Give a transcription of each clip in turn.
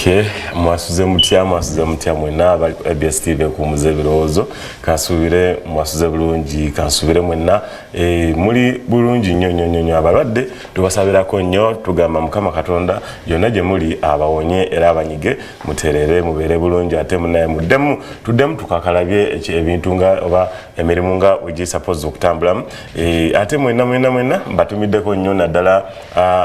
Okay, mwasuze mutya? Mwasuze mutya mwenna abali ku ABS TV ekuwumuza ebirowoozo? Kansuubire mwasuze bulungi, kansuubire mwenna muli bulungi nnyo nnyo nnyo nnyo. Abalwadde tubasabirako nnyo, tugamba Mukama Katonda yonna gye muli abawonye era abanyige, muterere, mubeere bulungi. Ate munaye muddemu tuddemu tukakalabye ebintu nga oba emirimu nga bwegisupposed okutambulamu. Ate mwenna mwenna mwenna mbatumiddeko nnyo, naddala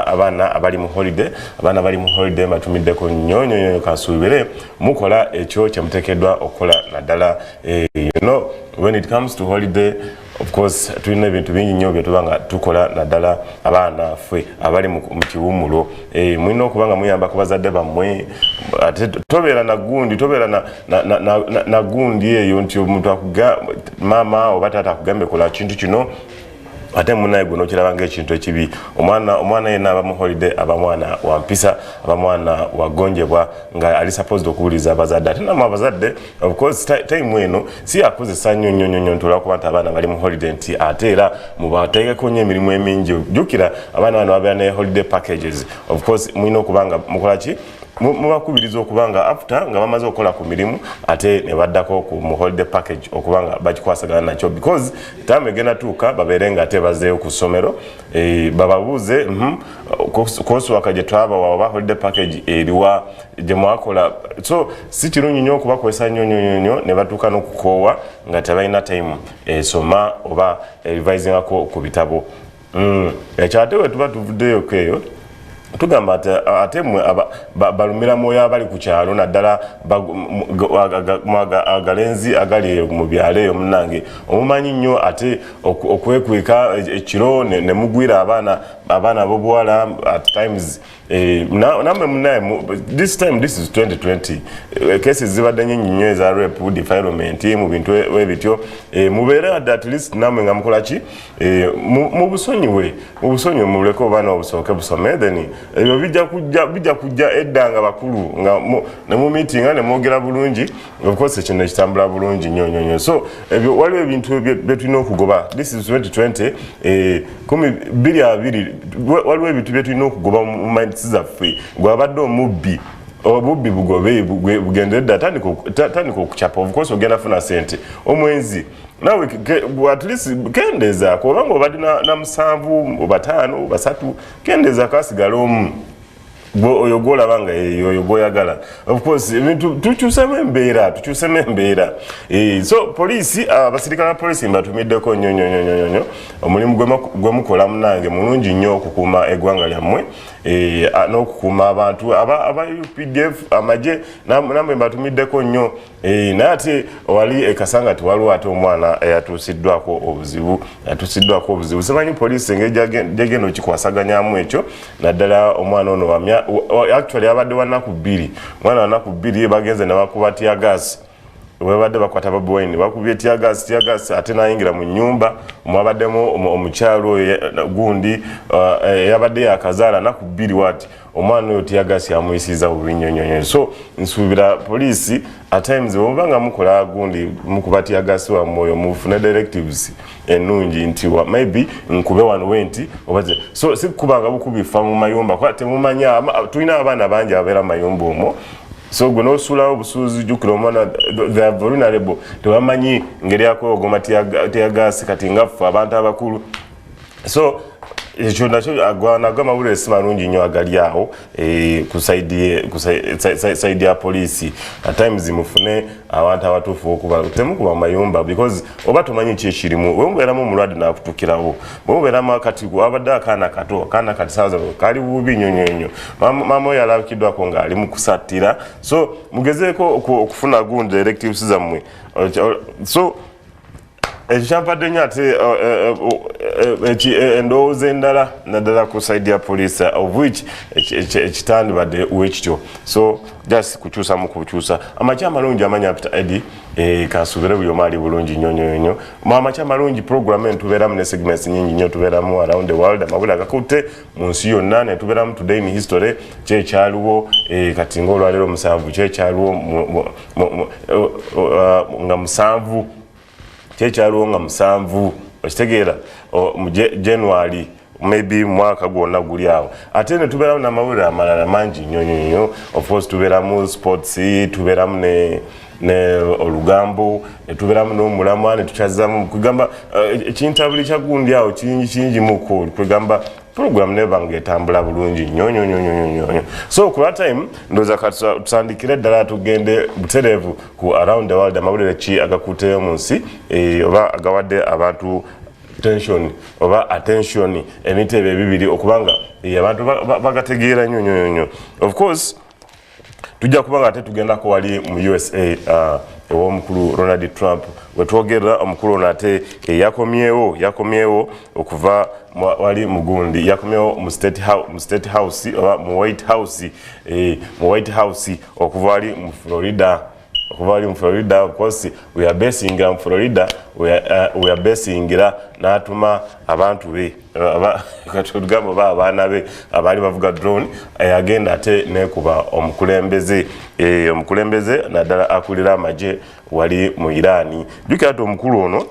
abaana abali mu holiday. Abaana bali mu holiday mbatumiddeko nnyo nnyo nnyo. Kansuubire mukola ekyo kyemuteekeddwa okukola, naddala when it comes to holiday. Of course tulina ebintu bingi nnyo byetuba nga tukola, naddala abaana ffe abali mu kiwummulo. Mulina okuba nga muyamba ku bazadde bammwe. Ate tobeera na gundi, tobeera na gundi eyo nti omuntu akuga maama oba taata akugambe kola kintu kino, ate munaye gwe nokiraba ngaekintu ekibi. Omwana yenna aba mu holiday aba mwana wa mpisa, aba mwana wagonjebwa nga ali supposed okuwuliriza abazadde. Ate namwe abazadde, of course time eno si yakozesa nnyo nnyo nnyo nnyo nti olwakuba nti abaana bali mu holiday nti ate era mubateekeko nnyo emirimu emingi. Jjukira abaana bano babeera ne holiday packages. Of course mulina okuba nga mukola ki, mubakubiriza okuba nga after nga bamaze okukola ku mirimu ate ne baddako ku mu holiday package okuba nga bakikwasagana nakyo, because time egenda tuuka babeere nga ate bazeeyo ku ssomero, bababuuze, coursework gye twabawa oba holiday package eriwa gye mwakola?" So si kirungi nnyo okubakozesa nnyo nnyo nnyo nnyo ne batuuka n'okukoowa nga tebalina time esoma oba revisingako ku bitabo. Ekyo ate we tuba tuvuddeyo eyo, tugamba ate mmwe balumira mwoyo abali ku kyalo, naddala agalenzi agali mu byalo eyo. Munnange omumanyi nnyo ate okwekweka ekiro ne mugwira abaana ab'obuwala at times. Nammwe munaye this time, this is 2020, cases zibadde nyingi nnyo eza rape, defilement, mu bintu ebityo. Mubeere at least nammwe nga mukola ki, mu busonyiwe, muleke obaana obusooke busome, then ebyo bijja kujja edda nga bakulu nga ne mu meeting ne mwogera bulungi. Of course kino ekitambula bulungi nnyo nnyo nnyo. So ebyo waliwo ebintu bye tulina okugoba. This is 2020, 2020. Waliwo ebintu bye tulina okugoba mu minds zaffe. Gwabadde omubbi, obubbi bugobe, bugendere dda. Tandika okucapa. Of course ogenda funa sente. Omwenzi nawe at least kendeezaako, obanga obadde na musanvu, obataano, basatu, kendeezaako asigale omu. Oyo gwolaba nga oyo gwoyagala. Of course ebintu tukyusemu embeera, tukyusemu embeera. So poliisi, abasirikale ba poliisi mbatumiddeko nnyo nnyo nnyo nnyo nnyo. Omulimu gwe mukola munange mulungi nnyo okukuuma eggwanga lyammwe, n'okukuuma abantu aba UPDF, amagye namwe mbatumiddeko nnyo. Naye ate wali ekasanga tiwaliwo ate omwana eyatuusiddwako obuzibu, yatuusiddwako obuzibu. Simanyi poliisi engeri gyegenda okikwasaganyamu ekyo, naddala omwana ono actually abadde wa nnaku 2, omwana wa nnaku 2, bagenze ne bakuba teargas. Webadde bakwata Bobi Wine, bakubye teargas, teargas ate nayingira mu nyumba omwabaddemu omukyalo oyo gundi yabadde yakazaala naku 2. Wati omwana oyo teargas amuyisiza bubi nnyo nnyo nnyo. So nsuubira poliisi at times bwemuba nga mukola gundi, mukuba teargas wammwe oyo, mufune directives ennungi nti maybe nkube wano wenti oba so si kubanga bukubifa mu mayumba, kuba temumanya tulina abaana bangi ababeera mu mayumba omwo. So gwe nosuulawo obusuuzi, jjukira omwana, they are vulnerable, tebamanyi ngeri yakwewogoma teargas kati nga ffe abantu abakulu. So ekyo nakyo nago amawulire si malungi nnyo agali awo, ku side ya poliisi. At times mufune abantu abatuufu okuba temukuba mu mayumba, because oba tomanyi ki ekirimu. Bwe mubeeramu omulwadde nakutukirawo, bwe mubeeramu kati wabadde akaana kato, akaana kati saawa zino kali bubi nnyo nnyo nnyo. Maama oyo alabikiddwako ng'ali mu kusattira. So mugezeeko okufuna gundi directives zammwe. So ekyo kyampadde nnyo ate endowooza endala, naddala ku side ya police, of which ekitandibadde wekityo. So just kukyusamu kukyusa. Amakya amalungi, amanya Peter Edi, kansubire buli omu ali bulungi nnyo nnyo nnyo. Mu amakya amalungi program eno tubeeramu ne segments nyingi nnyo. Tubeeramu around the world, amawulire agakutte mu nsi yonna, ne tubeeramu today in history, kyekyaliwo, kati ngaolwaleero 7, kyekyaliwo nga 7, kyekyaliwo nga 7, okitegeera, mu January. Maybe mwaka gwonna guli awo. Ate ne tubeeramu n'amawulire amalala mangi nnyo nnyo nnyo. Of course tubeeramu sports, tubeeramu ne olugambo, ne tubeeramu n'omulamwa, ne tukyazamu kugamba ekintabuli kya gundi awo kingi kingi muko kugamba program neba nga etambula bulungi nnyo nnyo nnyo nnyo nnyo nnyo. So ku time ndowooza tutandikire ddala, tugende butereevu ku around the world, amawulire ki agakuuteyo mu nsi, oba agawadde abantu tension oba attention, ebintu ebyo ebibiri, okubanga abantu bagategeera nnyo nnyo nnyo. Of course tujja kuba nga ate tugendako wali mu USA, ew'omukulu Ronald Trump. Wetwogerera, omukulu ono ate yakomyewo okuva wali mugundi, yakomyewo mu State House oba mu White House, mu White House okuva wali mu Florida, okuva wali mu Florida. Of course we are basing mu Florida, we are basingira n'atuma abantu be, katugambe oba abaana be abaali bavuga drone, agenda ate nekuba omukulembeze, omukulembeze naddala akulira amagye wali mu Iran. Jjukira nti omukulu ono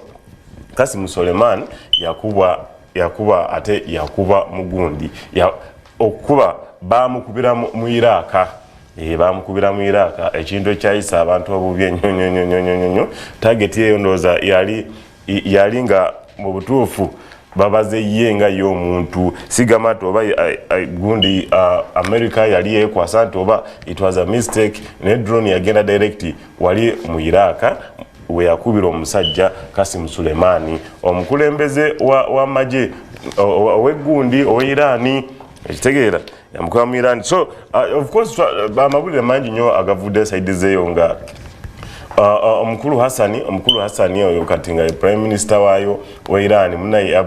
Kasimu Soleiman yakuba, yakuba ate yakuba mugundi, okukuba bamukubira mu Iraq, bamukubira mu Iraq, ekintu ekyayisa abantu obubi ennyo nnyo nnyo nnyo nnyo nnyo. Target eyo ndowooza yali nga mu butuufu babaze ye nga ye omuntu, sigamba nti oba gundi America yali yekwasa nti oba it was a mistake, naye drone yagenda direct wali mu Iraq we yakubira omusajja Kasimu Sulemani, omukulembeze w'amagye ow'eggundi owe Irani. Ekitegeera yamukuba mu Iran. So of course amawulire mangi nnyo agavudde side zeeyo nga omukulu Hassani oyo kati nga prime minister waayo wa Iran, munaye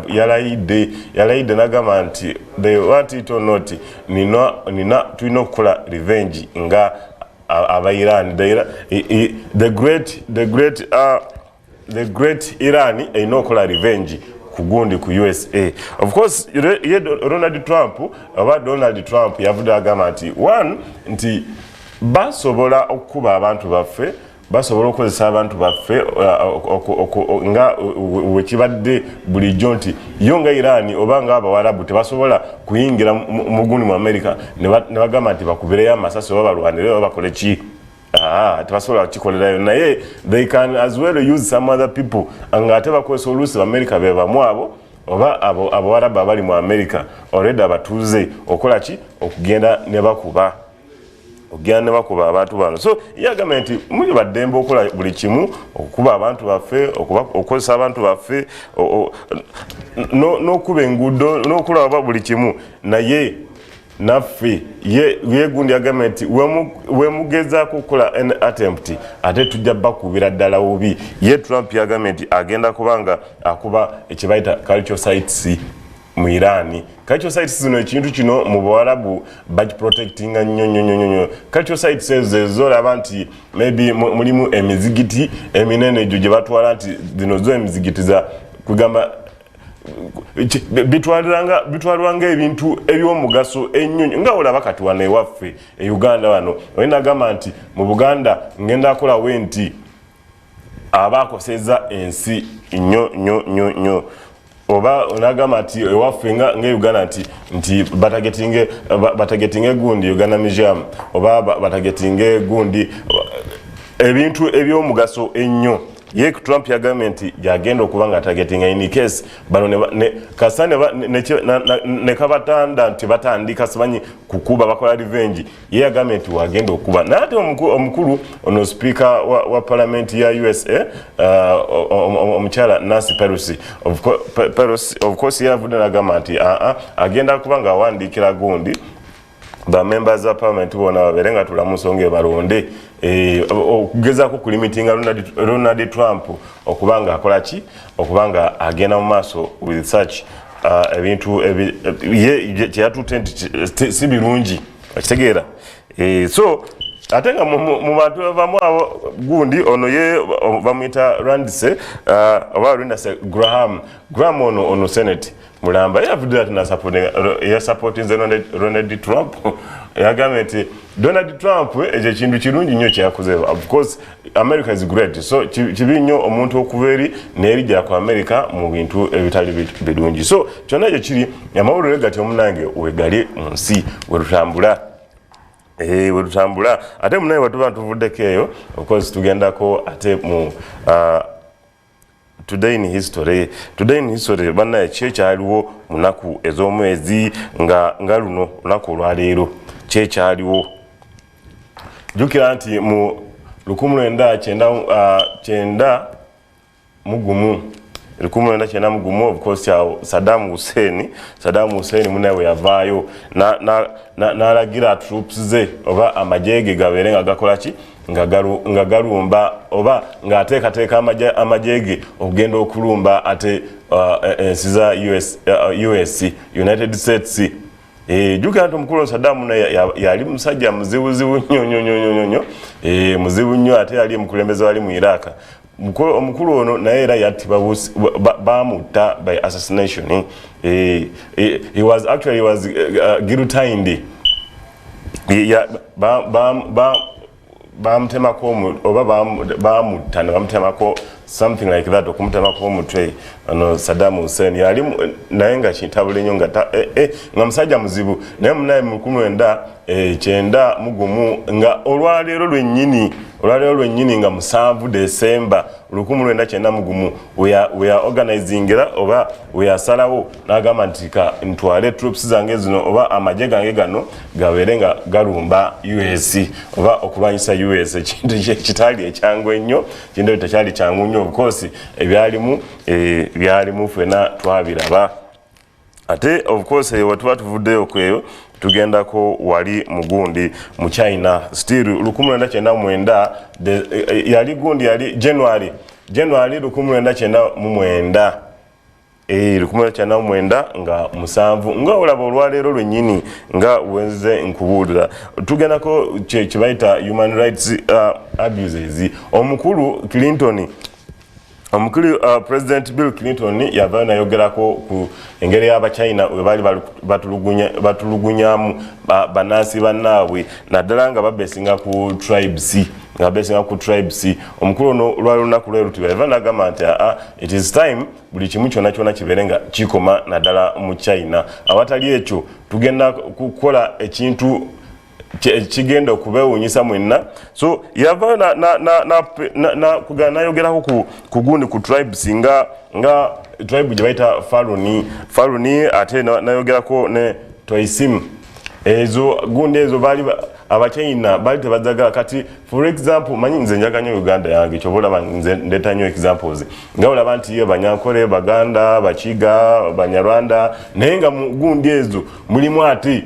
yalayidde nagamba nti they want it or not, nina tulina okukola revenge nga aba Iran, the great Iran erina okukola revenge ku gundi, ku USA. Of course ye Ronald Trump oba Donald Trump yavudde agamba nti one, nti basobola okukuba abantu baffe, basobola okukozesa abantu baffe nga wekibadde bulijjo, nti yo nga Iran oba nga Abawarabu tebasobola kuyingira mugundi mu America ne bagamba nti bakubireyo amasasi oba balwanire oba bakole ki. Tebasobola kukikolerayo, naye they can as well use some other people, nga ate bakozesa oluusi Bamerica be bamu abo oba abo Abawarabu abali mu America already abatuuze, okola ki, okugenda ne bakuba, okugenda ne bakuba abantu bano. So ye agambye nti muli baddembe okukola buli kimu, okukuba abantu baffe, okukozesa abantu baffe, n'okuba enguudo, n'okulaba buli kimu, naye naffe ye gundi agambye nti wemugezaako okukola an attempt, ate tujja bakubira ddala bubi. Ye Trump yagambye nti agenda kubanga akuba ekibayita cultural sites mu Iran. Cultural sites zino, ekintu kino mu Buwarabu bakiprotectinga nnyo nnyo nnyo nnyo. Cultural sites ezo ezolaba nti maybe mulimu emizigiti eminene egyo gye batwala nti zino zo emizigiti za kugamba bitwaliranga ebintu ebyomugaso ennyo, nga olaba kati wano ewaffe e Uganda wano, olina agamba nti mu Buganda ngenda akolawe nti aba akoseza ensi nnyo nnyo nnyo nnyo, oba onagamba nti ewaffe nga Uganda nti batargetinge gundi Uganda Museum, oba batargetinge gundi ebintu ebyomugaso ennyo. Ye Trump yagambye nti yagenda okuba nga targetinga in case bano kasa ne kabatanda nti batandika simanyi kukuba, bakola revenge. Ye yagambye nti wagenda okuba naye ate omukulu ono speaker wa parliament ya USA, omukyala Nancy Pelosi, Pelosi of course yavudde nagamba nti aa agenda kuba nga awandiikira gundi ba members of parliament bona babeere nga tula mu nsonga ebalonde, okugezaako kulimitinga Ronald Trump okuba nga akola ki, okuba nga agenda mu maaso with such ebintu ye kyeyatutte nti si birungi, okitegeera. So ate nga mu bantu bavamu abo gundi ono ye bamuyita Lindsey, oba Lindsey Graham. Graham ono senate Mulamba yavudde ati yasupportinze Donald Trump. Yagambye nti Donald Trump ekyo ekintu kirungi nnyo kyeyakoze. Of course America is great, so kibi nnyo omuntu okuva eri neerijja ku America mu bintu ebitali birungi. So kyonna ekyo kiri amawulire gati omunange wegali mu nsi werutambula, werutambula. Ate munaye wetuba tuvuddeko eyo, of course tugendako ate mu today in history. Today in history, bannaye, ki ekyaliwo mu nnaku ez'omwezi nga luno lunaku olwaleero? Ki ekyaliwo? Jjukira nti mu 1991, 1991, of course awo Saddam Hussein, Saddam Hussein munaye we yavaayo n'alagira troops ze oba amagye ge gabeere nga gakola ki, nga galumba oba ng'ateekateeka amagye ge okugenda okulumba ate ensi za US, US, United States. Jjukira nti omukulu Saddam naye yali musajja muzibuzibu nnyo nnyo nnyo nnyo nnyo, muzibu nnyo, ate yali omukulembeze wali mu Iraq. Omukulu ono naye era yattibwa, bamutta by assassination. He was actually, he was guillotined. Bamutemako oba bamutta ne bamutemako, something like that, okumutemako omutwe. Ono Saddam Hussein yali naye nga kintabule nnyo, nga nga musajja muzibu. Naye munaye mu 1991, nga olwaleero lwennyini, olwaleero lwennyini nga 7 Desemba 1991, we organizingira oba weyasalawo n'agamba nti ka ntwale troops zange zino oba amagye gange gano gabeere nga galumba US oba okulwanyisa US, ekintu kitaali ekyangu ennyo, kintu ekyo tekyali kyangu nnyo. Of course ebyalimu, byalimu ffena twabiraba. Ate of course eyo wetuba tuvuddeyo kweyo, tugendako wali mugundi mu China still. 1999, yali gundi, yali January, January 1999, 1999 nga 7, nga olaba olwaleero lwennyini nga wenze nkubuulira. Tugendako kyebayita human rights abuses. Omukulu Clinton, omukulu President Bill Clinton yavayo nayogerako ku engeri y'Abachina we baali batulugunyamu bannansi bannaabwe, naddala nga babesinga ku tribes, nga babesinga ku tribes. Omukulu ono lwali lunaku lwe luti yava nagamba nti aa, it is time buli kimu kyonna kyonna kibeere nga kikoma, naddala mu China. Awatali ekyo tugenda kukola ekintu kigenda okubeewuunyisa mwenna. So yavayo nayogerako ku gundi, ku tribes, nga tribe gye bayita Faluni, Faluni, ate nayogerako ne Toisim. Ezo gundi ezo baali Abachina baali tebazagala. Kati for example, manyi nze njaga nnyo Uganda yange, kyoba olaba nze ndeeta nnyo examples, nga olaba nti Banyankole, Baganda, Bakiga, Banyarwanda, naye nga mu gundi ezo mulimu ate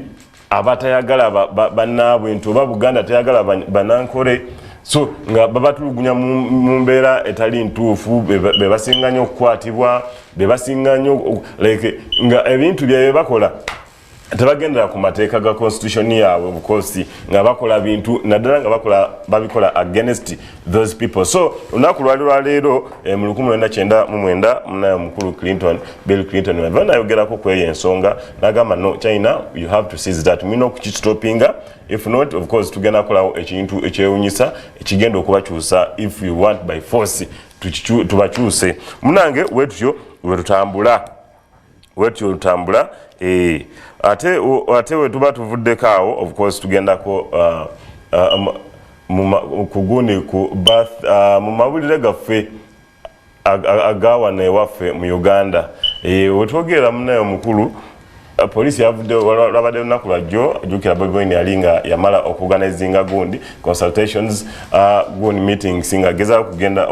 abatayagala bannaabwe, nti oba Buganda teyagala Banankole. So nga babatulugunya mu mbeera etali ntuufu, be basinga nnyo okukwatibwa, be basinga nnyo like nga ebintu byebye bakola tebagendera ku mateeka ga constitution yaabwe bukosi, nga bakola bintu naddala nga bakola babikola against those people. So olunaku lwali lwaleero, mu 1999, munaye omukulu Clinton, Bill Clinton, ava nayogerako ku eyo ensonga nagamba, "No, China, you have to seize that, mulina okukistopinga. If not, of course tugenda kukolawo ekintu ekyewunyisa ekigenda okubakyusa. If you want by force, tubakyuse." Munange, wetutyo wetutambula, wetutyo tutambula. Ate wetuba tuvuddeko awo, of course tugendako ku gundi, ku birth, mu mawulire gaffe agawana ewaffe mu Uganda. Wetwogerera, munaye omukulu, poliisi yavudde, lwabadde lunaku lwajjo. Jjukira Bobi Wine yali nga yamala okuorganizinga gundi consultations, gundi meetings, nga agezaako kugenda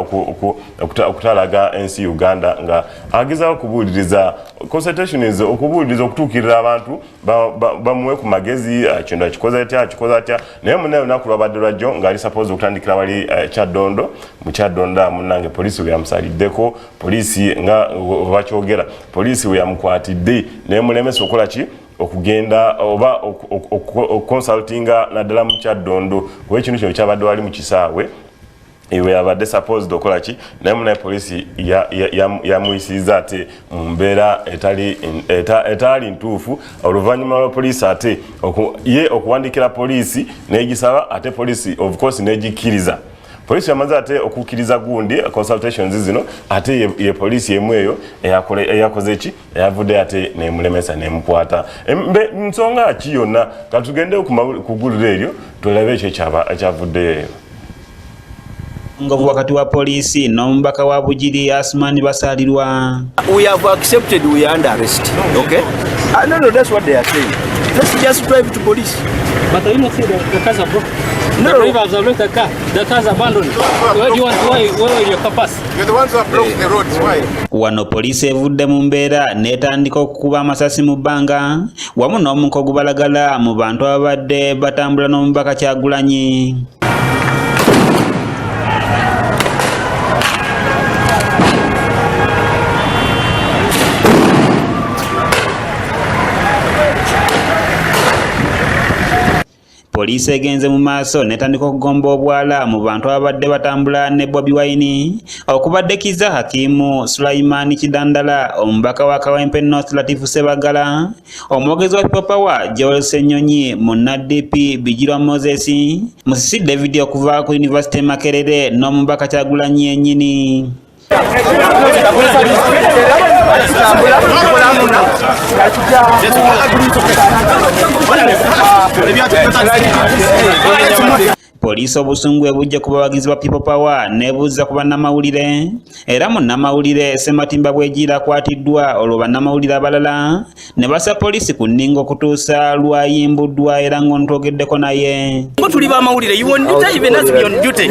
okutalaga ensi Uganda, nga agezaako okubuuliriza consultations, okubuuliriza, okutuukirira abantu bamuwe ku magezi, kino akikoze atya, akikoze atya. Naye munaye olunaku lwabadde lwajjo ng'ali suppose okutandikira wali Kyaddondo, mu Kyaddondo, munnange, poliisi we yamusaliddeko. Poliisi nga bakyogera, poliisi we yamukwatidde nemulemesa okukola ki, okugenda oba okuconsultinga naddala mu Kyaddondo, kuba ekintu kino kyabadde wali mu kisaawe. Iwe abadde supposed okola ki, naye munaye poliisi yamuyisiriza ate mu mbeera etali ntuufu. Oluvannyuma lwa poliisi ate ye okuwandiikira poliisi n'egisaba, ate poliisi of course n'egikkiriza. Poliisi yamaze ate okukkiriza gundi consultations zino, ate ye poliisi emu eyo eyakoze ki, eyavudde ate nemulemesa nemukwata. Nsonga ki yonna? Katugende ku gguliro eryo tulabe ekyo ekyavuddeyo eyo. Ngovu wakati wa poliisi n'omubaka wa Bugiri Asumani Basalirwa. We have accepted we are under arrest. Okay? No, that's what they are saying. Let's just drive to police. But are you not seeing the cars are broken? No. The drivers have left the car. The cars abandoned. Where do you want? Where will your car pass? You're the ones who have blocked the roads. Why? Wano poliisi evudde mu mbeera n'etandika okukuba amasasi mu bbanga wamu n'omukka ogubalagala mu bantu ababadde batambula n'omubaka Kyagulanyi. Poliisi egenze mu maaso n'etandika okugomba obwala mu bantu ababadde batambula ne Bobi Wine, okubadde Kiza Hakimu Sulaiman Kidandala, omubaka wa Kawempe North Latifu Sebagala, omwogezi wa People Power Joel Ssenyonyi, munna DP Bigirwa Moses, Musisi David okuva ku University Makerere n'omubaka Kyagulanyi yennyini. Poliisi obusungu ebujja ku bawagizi ba People Power n'ebuuza ku bannamawulire, era munnamawulire Ssematimba Bwejiira akwatiddwa olwo bannamawulire abalala ne bassa poliisi ku nninga okutuusa lwayimbuddwa era ng'ontwogeddeko naye. Tuli bamawulire, you want to even us be on duty.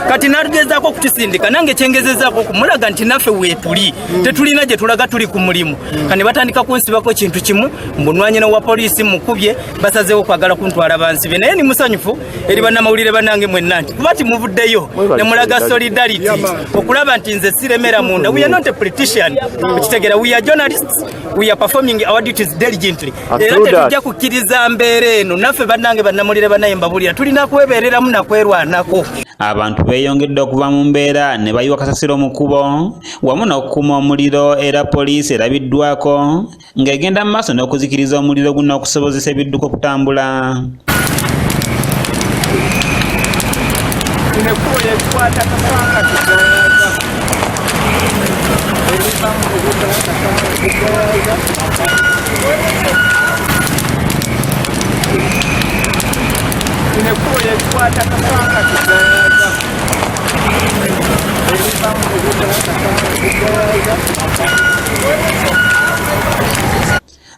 Kati natugezaako okutusindika, nange kyengezezaako okumulaga nti naffe weetuli tetulina gye tulaga, tuli ku mulimu. Kati batandika kunsibako kintu kimu, mbunwanyina wa poliisi mukubye, basazeewo kwagala kuntwala bansibe. Naye ni musanyufu eri bannamawulire bannange mwenna nti kuba timuvuddeyo ne mulaga solidarity okulaba nti nze siremera munda. We are not a politician, okitegeera, we are journalists, we are performing our duties diligently. Era tetujja kukkiriza mbeera eno. Naffe bannange bannamawulire bannaye mbabulira, tulina kwebeereramu nakwerwanako. Abantu beeyongedde okuva mu mbeera ne bayiwa kasasiro mu kkubo wamu n'okukuma omuliro, era poliisi erabiddwako ng'egenda mu maaso n'okuzikiriza omuliro guno okusobozesa ebidduka okutambula.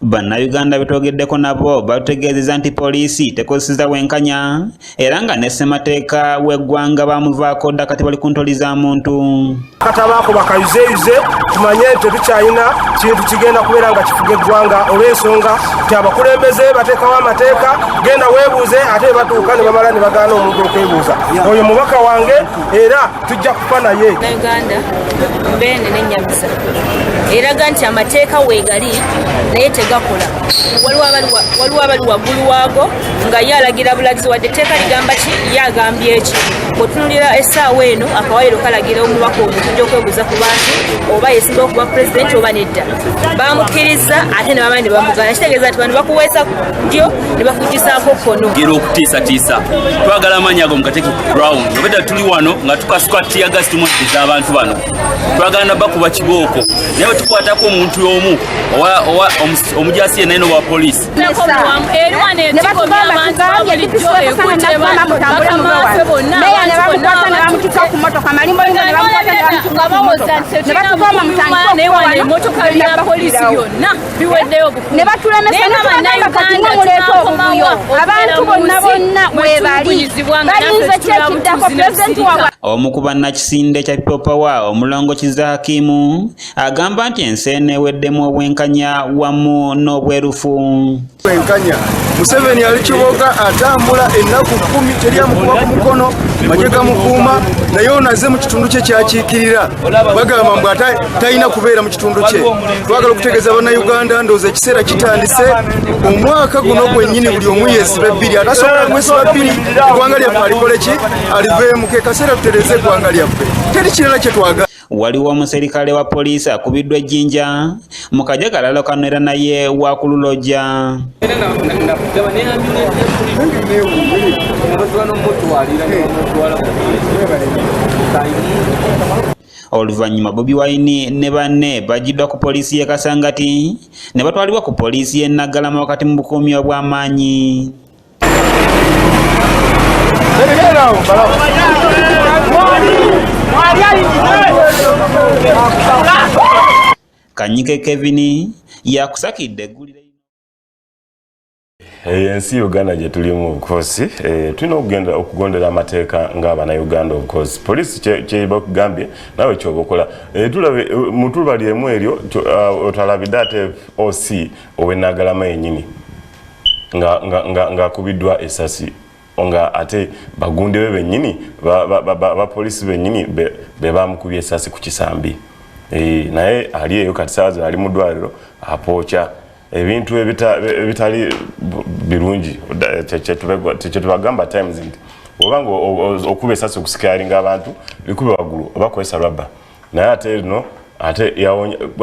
Bannayuganda betwogeddeko nabo batutegeezezza nti poliisi tekozesezza bwenkanya era nga ne ssemateeka w'eggwanga bamuvaako dda kati bali ku ntoli za muntu. Katabaako bakayuzeyuze tumanye nti tetukyalina kintu kigenda kubeera nga kifuga eggwanga olw'ensonga nti abakulembeze bateekawo amateeka, genda weebuuze, ate batuuka ne bamala ne bagaana omuntu okwebuuza. Oyo mubaka wange era tujja kufa naye. Uganda mbeene n'ennyamisa eraga nti amateeka weegali naye tegakola. Waliwo abali waggulu waago nga ye alagira bulagizi, wadde etteeka ligamba ki, ye agambye eki. Bw'otunuulira essaawa eno akawaayiro kalagira omubaka ono okujja okwebuuza ku bantu oba yeesimbawo okuba pulezidenti oba nedda. Baamukkiriza ate ne bamala ne bamugaana, kitegeeza nti bano bakuweesa ddyo ne bakuggyisaako kkono. Gera okutiisatiisa, twagala amaanyi ago mugateke ku ground. Obedda tuli wano nga tukasuka teargas tumweddiza abantu bano, twagala na bakuba kibooko, naye bwe tukwatako omuntu omu omujasi yenna eno wa poliisi. Omu ku bannakisinde kya People Power omulongo Kiza Hakimu agamba nti ensi eno eweddemu obwenkanya wamu n'obwerufu. Bwenkanya Museveni ali Kiboga atambula ennaku 10 teri amukuba ku mukono, magye gamukuuma, naye ono azze mu kitundu kye kyakiikirira, bagamba mbu talina kubeera mu kitundu kye. Twagala okutegeeza Bannayuganda ndowooza ekiseera kitandise, omwaka guno gwennyini buli omu yeesiba ebbiri, atasobola kwesiba bbiri Eggwanga lyaffe alikole ki? Aliveemu. Ke kaseera tutereeze eggwanga lyaffe, teri kirala kye twagala. Waliwo omuserikale wa poliisi akubiddwa ejjinja mu kajagalalo kano era naye wakululojja. Oluvannyuma Bobi Wine ne banne bagiddwa ku poliisi y'e Kasangati ne batwalibwa ku poliisi y'e Naggalama wakati mu bukuumi obw'amaanyi. Kanyike Kevin yakusakidde eggulire. Ensi Uganda gye tulimu, of course, tulina okugenda okugondera amateeka ng'abannayuganda. Of course, poliisi kyebakugambye naawe kyoba okola. Tulabe mu tuluba lyemu eryo otalabidde ate OC ow'eNagalama yennyini ng'akubiddwa esasi, nga ate bagunde be bennyini, bapoliisi bennyini be bamukubye esasi ku kisambi. Naye ali eyo kati saawa zino ali mu ddwaliro apooca ebintu ebitali birungi. Kyetubagamba times nti oba nga okuba esasi okusikayalinga abantu, likube waggulu oba kozesa rubber. Naye ate lino ate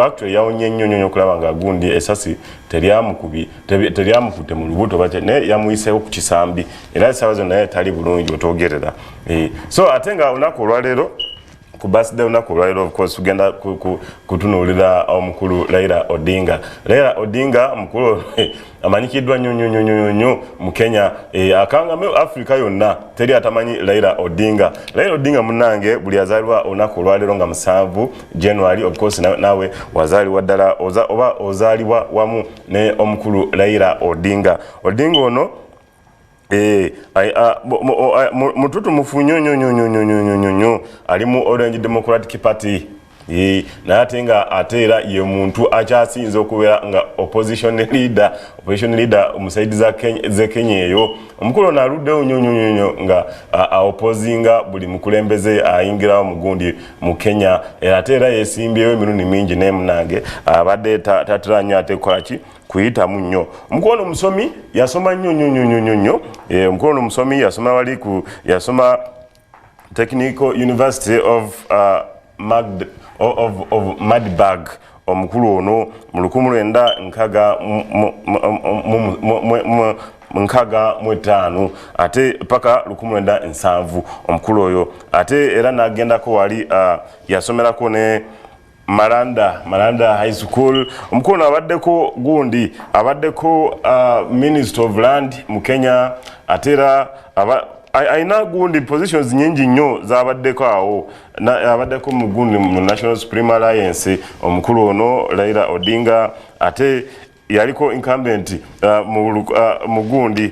actually yawonye nnyo nnyo okulaba nga gundi esasi teryamukutte mu lubuto, naye yamuyiseewo ku kisambi, era esaawa zino naye tali bulungi otwogerera. So ate nga olunaku olwaleero, ku birthday olunaku olwaleero, of course tugenda kutunuulira omukulu Raila Odinga. Raila Odinga omukulu amanyikiddwa nnyo nnyo nnyo nnyo nnyo mu Kenya, akangame Africa yonna, teri atamanyi Raila Odinga. Raila Odinga munnange, buli azaalibwa olunaku olwaleero nga 7 January, of course naawe wazaalibwa ddala oba ozaalibwa wamu ne omukulu Raila Odinga. Odinga ono mututumufu nnyo nnyo nnyo nnyo nnyo nnyo nnyo nnyo, ali mu Orange Democratic Party, naye ate nga ate era ye muntu akyasinze okubeera nga opposition leader mu side z'e Kenya eyo. Omukulu ono aluddewo nnyo nnyo nnyo nnyo nga aopposinga buli mukulembeze ayingirawo mu gundi mu Kenya. Ate era yesimbyewo emirundi mingi, naye munange abadde tatera nnyo ate kukola ki, kuyitamu nnyo. Omukulu ono musomi, yasoma nnyo nnyo nnyo nnyo nnyo. Omukulu ono musomi, yasoma wali ku yasoma Technical University of Magdeburg. Omukulu ono mu 1965 ate paka 1970 omukulu oyo ate era n'agendako wali, yasomerako ne Maranda High School. Omukulu ono abaddeko gundi, abaddeko Minister of Land mu Kenya, ate era alina gundi positions nyingi nnyo zabaddeko awo. Abaddeko mu gundi mu National Supreme Alliance. Omukulu ono Raila Odinga ate yaliko incumbent mu gundi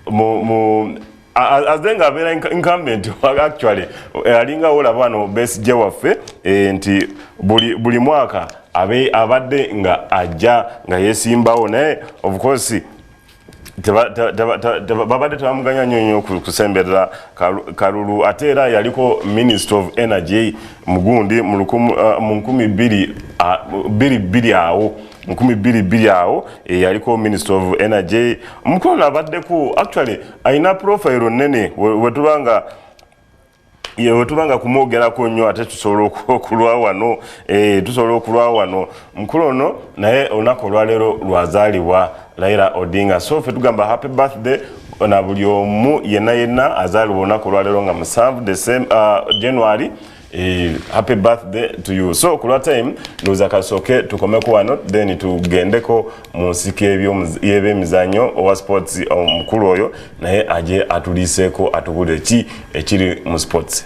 mu aze nga abeera incumbent. Actually alinga olaba wano Besigye waffe, nti buli mwaka abadde nga ajja nga yesimbawo, naye of course babadde tebamuganya nnyo nnyo kusemberera kalulu. Ate era yaliko Minister of Energy mugundi mu 2022 awo, 2002 awo, yaliko Minister of Energy. Omukulu abaddeko, actually alina profile nnene. Wetubanga wetubanga kumwogerako nnyo ate tusobola okulwa wano, tusobola okulwa wano. Mukulu ono naye olunaku olwaleero lwazaalibwa Raila Odinga. So ffe tugamba happy birthday na buli omu yenna yenna azaalibwa olunaku olwaleero nga 7 the same January. Happy birthday to you. So ku lwa time ndowooza kasooke tukomeko wano, then tugendeko mu nsiko y'ebyemizannyo owa sports, omukulu oyo naye aje atuliiseeko, atubulire ki ekiri mu sports.